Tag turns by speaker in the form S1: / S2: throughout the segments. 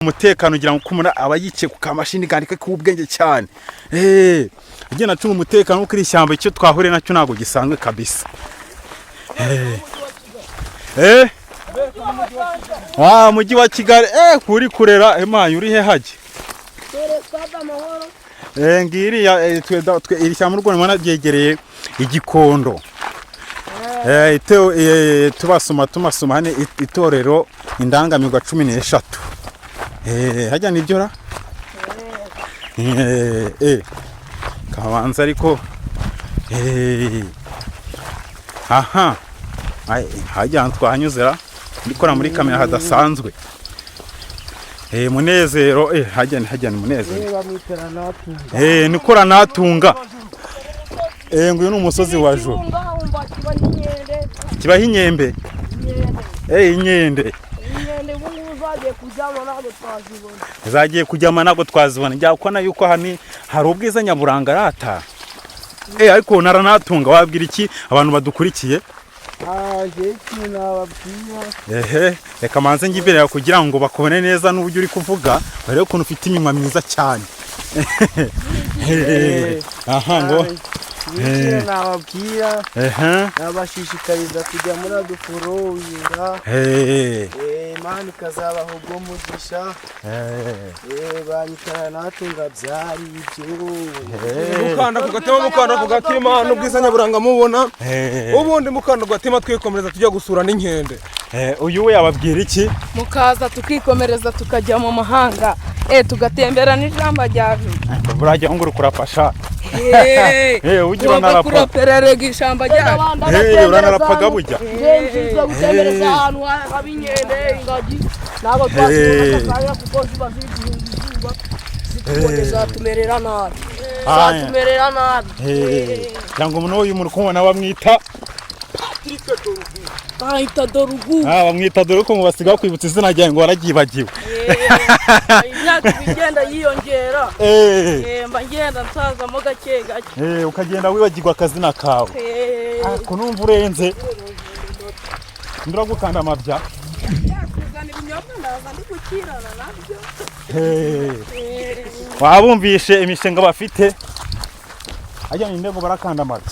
S1: Umutekano ugira ngo umuntu aba yicaye ku kamashini kandika k'ubwenge cyane, agenda acunga umutekano, kuko iri shyamba icyo twahuriye nacyo ntabwo gisanzwe kabisa. Ah, mujyi wa Kigali, kuri kurera emaye uri he hajye?
S2: Dore Stade Amahoro.
S1: Ngiriya, twe iri shyamba u Rwanda mubona ryegereye Igikondo. Tubasoma tumasoma hano itorero Indangamirwa 13. Hajya nibyo ra? Kabanza ariko, aha. Ai, hajya ahantu twahanyuze ra, ndikora muri kamera hadasanzwe. Munezero, hajya ni Munezero.
S3: Bamwitera Natunga.
S1: Niko Ranatunga. Nguyu ni umusozi wa Juru.
S2: Ikirunga wumva kibaho inkende.
S1: Kibaho inyembe.
S2: Inkende.
S1: Inkende.
S2: Inkende ubu ngubu zagiye kuryama, ntabwo twazibona.
S1: Zagiye kujyama, ntabwo twazibona. Njya kubona yuko hano hari ubwiza nyaburanga rata. Ariko naranatunga, wabwira iki abantu badukurikiye?
S3: Aje ikintu nababwira.
S1: Ehe, reka manze njye imbere yawe kugira ngo bakubone neza n'uburyo uri kuvuga, barebe ukuntu ufite iminwa myiza cyane. Aha ngo
S3: Ikintu nababwira, nabashishikariza kujya muri adufollowinga. Imana ikazabaha ubwo mugisha. Banyitara Natunga, byari ibyo.
S4: Mukanda ku gatima, mukanda ku gatima n'ubwiza nyaburanga mubona. Ubundi mukanda ku gatima, twikomereza tujya gusura n'inkende.
S1: Uyu we yababwira iki?
S5: Mukaza tukikomereza, tukajya mu mahanga, tugatembera n'ijamba rya Juru.
S1: Burajya ngo uri kurafasha. Ujya
S5: Ugomba
S1: uranarapa.
S5: kuropererega ishyamba ryacu.
S1: Uranarapaga burya.
S2: Nshinzwe gutembereza ahantu haba inkende, ingagi. Ntabwo twazibona aka kanya kuko ziba ziri guhunga izuba, zitubonye zatumerera nabi, zatumerera nabi.
S1: Cyangwa umuntu uyu muntu kumubona bamwita
S2: Bahita Dorugu.
S1: Ah, bamwita dore ko mu basigaye kwibutsa izina ryawe ngo wararyibagiwe.
S2: Imyaka iba igenda yiyongera. Mba ngenda nsazamo gake gake.
S1: Ukagenda wibagirwa akazina kawe. Ako numva urenze. Nduragukanda amabya.
S5: Kuzana ibinyobwa ndaza ndi gukirana nabyo.
S1: Wabumvishe imishinga bafite? Ajya ni ndego barakanda amabya.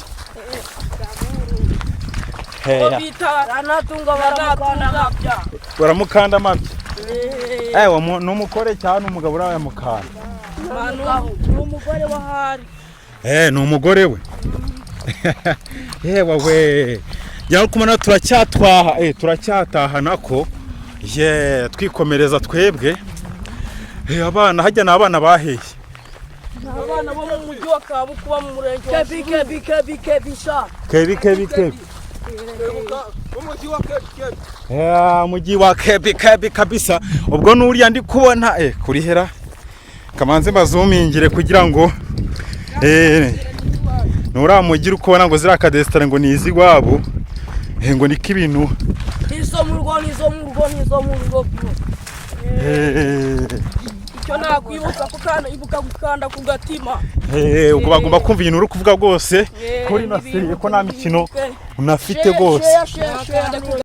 S5: Uwo bita
S2: Ranatunga baramukanda amabya.
S1: Baramukanda amabya. Ni umugore cyangwa ni umugabo urayamukanda?
S5: Ni umugore wahari.
S1: Ni umugore we. Yewe we. Yaho kumana turacyatwaha, turacyataha nako. Ye, twikomereza twebwe. Abana hajya ni abana baheye.
S5: Abana bo mu mujyi wa Kabukuba, mu murenge wa
S2: Kebi kebi kebi kebi sha.
S1: Kebi kebi kebi.
S4: Umujyi wa Kebi Kebi.
S1: Mujyi wa Kebi Kebi kabisa. Ubwo nuriya ndi kubona kuri hera. Kamanze mbazumingire kugira ngo nuriya mujyi uri kubona ngo ziriya kadesitare ngo ni iz'iwabo. Ngo niko ibintu.
S2: Nizo mu rugo, nizo mu rugo, nizo mu rugo bro.
S5: Icyo nakwibutsa ko kandi ibuka gukanda ku gatima.
S1: Ubwo bagomba kumva ibintu uri kuvuga rwose kuri ino série ko nta mikino unafite rwose.
S2: Share share share.